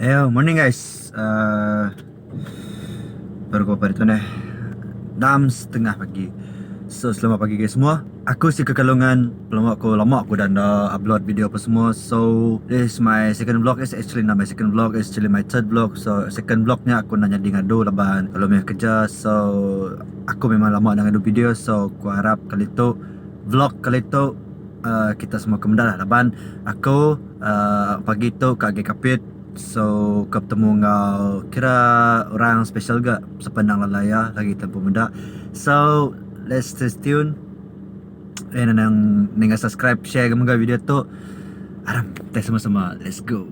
Ayo, morning guys. Uh, baru ko pagi tu neh. Enam setengah pagi. So, selamat pagi guys semua. Aku si kekalungan. Lama aku lama aku dah enda upload video apa semua. So, this is my second vlog. It's actually not my second vlog. It's actually my third vlog. So, second vlog nya aku enda nyadi ngadu laban kalau meh kerja. So, aku memang lama enda ngadu video. So, aku harap kali tu vlog kali tu uh, kita semua ke meda lah laban aku uh, pagi tu ka agi kapit so ka betemu enggau kira orang special ga sapa endang lalai iya lagi kita empu meda so let's stay tune and anang ninga subscribe share mega video tu aram kitai sama-sama let's go.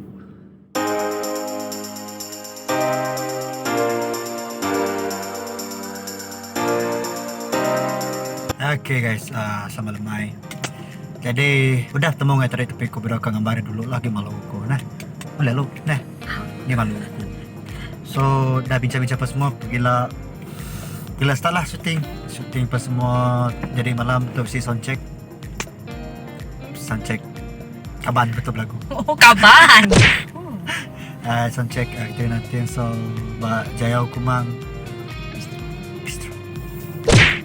Okay guys, uh, selamat lemai. Jadi udah temu ngai tadi tapi aku beda ka gambar dulu lah agi malu aku nah. Boleh lu nah. Ni malu aku. So dah bincang-bincang apa semua gila gila start lah shooting. Shooting apa semua jadi malam tu mesti sound check. Sound check kaban betul belagu. Oh, kaban. Uh, sound check uh, kita nanti so ba Jayau Kumang Bistro. Bistro.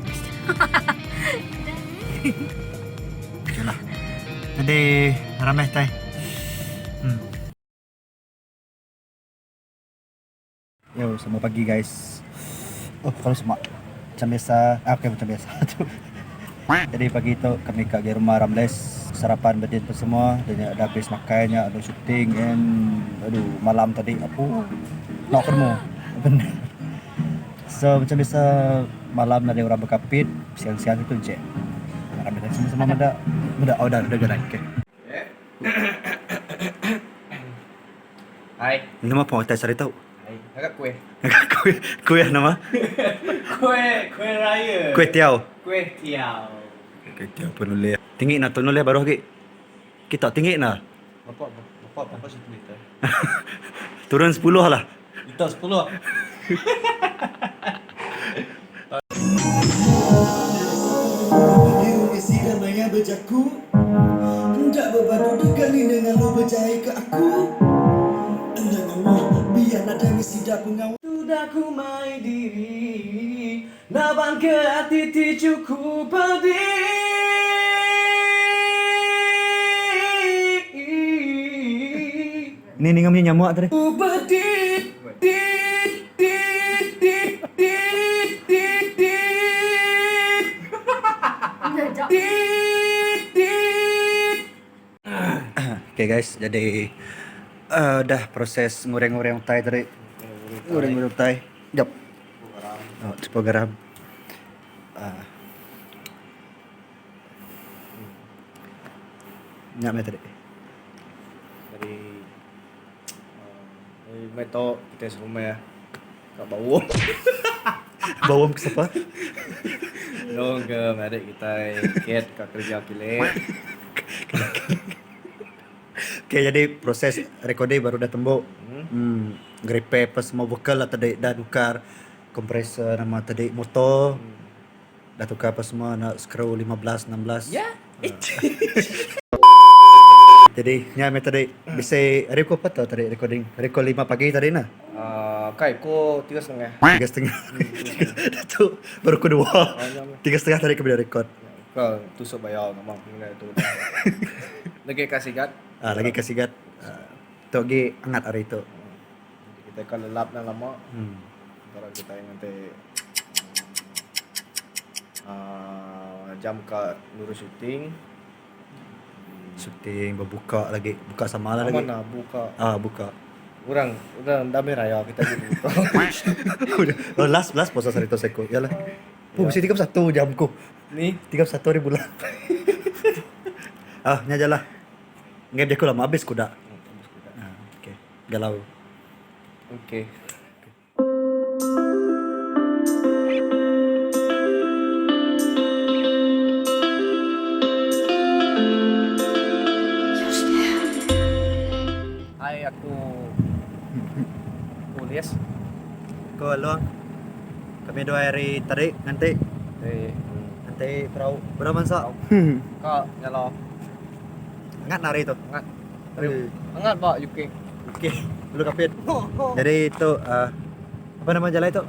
Bistro. Okay lah. Jadi ramai tai. Hmm. Yo, selamat pagi guys. Oh, kalau semua macam biasa. Ah, okay, macam biasa tu. Jadi pagi tu kami kat di rumah Ramles sarapan bedin tu semua dan ada habis makannya ada shooting and aduh malam tadi apa nak ketemu benar. So macam biasa malam ada orang berkapit siang-siang itu je. Ramai semua sama ada. Muda oh dah dah jalan. Okay. Hai. Nama apa kita cari tahu? Hai. Agak kuih. Kuih kuih nama? Kuih, kuih raya. Kuih tiaw. Kuih tiaw. Kuih tiaw pun boleh. Tinggi nak tu boleh baru lagi. Kita tinggi nak. Bapak, bapak berapa sentimeter? Turun 10 lah. Itu 10. Sudah ku mai diri Naban ke hati ti cukup pedih Ni ni punya nyamuk tadi. Pedih di di di di di di di di Okay guys, jadi uh, dah proses ngoreng-ngoreng utai tadi. Ngoreng-ngoreng utai. Jap. Oh, cepat garam. Uh. Nyak tadi. Dari uh, mai tu kita serumah ya. Kat bawah. Bawang ke siapa? Dong ke merek kita ket kat kerja kile. Okay, jadi proses recording baru dah tembuk. Hmm. hmm repair apa semua vokal lah tadi dah tukar kompresor nama tadi motor. Hmm. Dah tukar apa semua nak screw 15 16. Ya. Jadi nya me tadi bisa hari ko apa tau tadi recording? Hari ko 5 pagi tadi nah. Uh, kai ko 3.30. 3.30. Tu baru ko 2. 3.30 tadi kami dah record. Kau tusuk bayar ngomong kena tu. Lagi kasih gat. Ah lagi kasih gat. Uh, tu lagi hangat hari itu. Kita kalau lelap dah lama. Hmm. Antara kita yang nanti uh, jam ke lurus syuting. Syuting berbuka lagi, buka sama lah lagi. Mana buka? Ah buka. Orang orang dah raya kita jadi buka. Udah. Oh, last last puasa hari itu seko. Yalah. Oh, mesti 31 jam ku. Ni 31 hari bulan. ah, nya jalah. Nggak dia ku lama habis kuda. Ah, okay. Galau. Okey. Hai aku Kulias. Ko along. Kami dua hari tadi nanti Eh, nanti Enti perau bera mansa. Ka nyala. Angat hari tu. Angat. Angat ba UK. UK. Ulu Kapit. Jadi tu uh, apa nama jalai tu?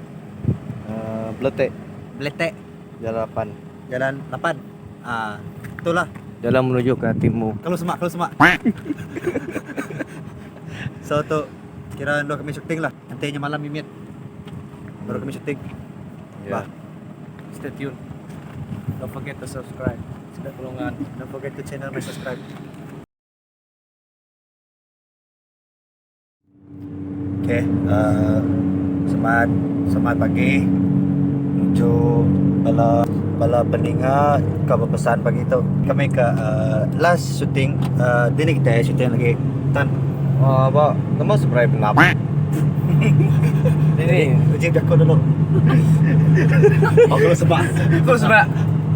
Uh, Beletek. Beletek. Jalan 8. Jalan 8. Ah, itulah. Jalan menuju ke timur. Kalau semak, kalau semak. so tu kira endur kami syuting lah. Nanti nya malam mimit. Baru kami syuting. Yeah. Bah. Stay tuned. Don't forget to subscribe. Sudah tulungan. Don't forget to channel my subscribe. Okay, selamat selamat pagi nuju bala bala peninga ka bepesan pagi tu. Kami ka uh, last shooting uh, dini kita shooting lagi. Tan. Ah, ba, nama seberai penap. Ini Uji aku dulu. Oh, kalau sebab. Aku sebab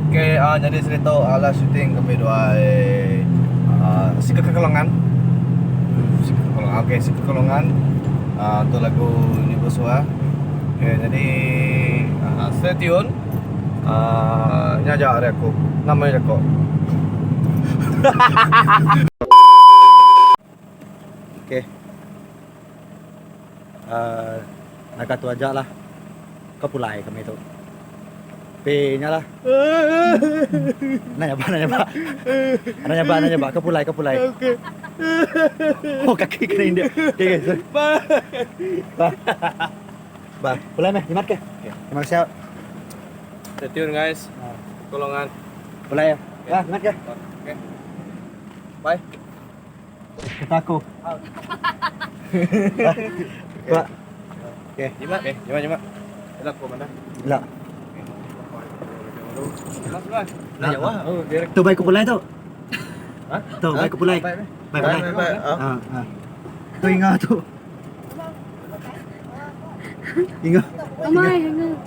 Okay, jadi cerita ala shooting kami dua eh, si kekelongan. Si kekelongan. Okay, si kekelongan. Tu lagu ni bersuara. Okay, jadi stay tune. Ni aja hari aku. Namanya aku. Okay. Naka tu aja lah. Kau pulai kami tu. P nya lah. Nanya ba, nanya ba. Nanya ba, nanya ba. Kau pulai, kau pulai. Okay. Oh, kaki kena india. Okay, okay, sorry. Bye. Ba. Ba, pulai meh, jimat ke? Okay. Terima kasih. Stay tune guys. Tolongan. Pulai ya. Ba, jimat ke? Okay. Bye. Kita aku. Ba. Ba. Okay. Jimat. Okay, jimat, jimat. Elak kau mana? Lah. Nah, jauh ah. Oh, direct. Tu baik aku pulai tu. Ha? Tu baik aku pulai. Baik, Baik pulai. baik, baik. Ha, ha. Tu ingat tu. Ingat. Amai, ingat.